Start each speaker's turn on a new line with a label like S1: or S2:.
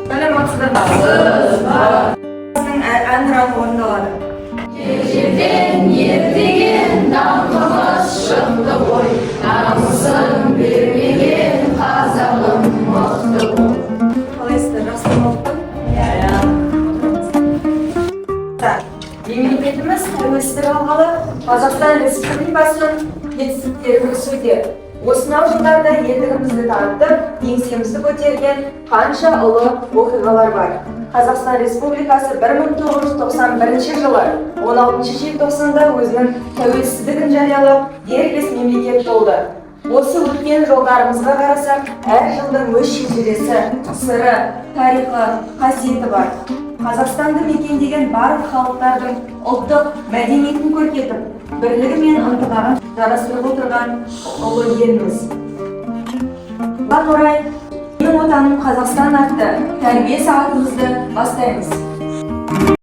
S1: Саламатсыздар ма? Әнұраны орындалады.
S2: Жерден ертеген даңқымыз шықты ғой, намысын бермеген қазағым мықты бол.
S1: Қалайсыздар, жақсы болдық па? Иә. Мемлекетіміз тәуелсіздік алғалы Қазақстан Республикасының жетістіктері өсуде. Осынау жылдарда елдігімізді танытып, еңсемізді көтерген қанша ұлы оқиғалар бар. Қазақстан Республикасы 1991 жылы 16 желтоқсанда өзінің тәуелсіздігін жариялап, дербес мемлекет болды. Осы өткен жолдарымызға қарасақ, әр жылдың өз шежіресі, сыры, тарихы, қасиеті бар. Қазақстанды мекендеген барлық халықтардың ұлттық мәдениетін көркетіп, бірлігі мен ынтымағын жарастырып отырған ұлы елміз. Бұған орай «Менің Отаным Қазақстан» атты тәрбие сағатымызды бастаймыз.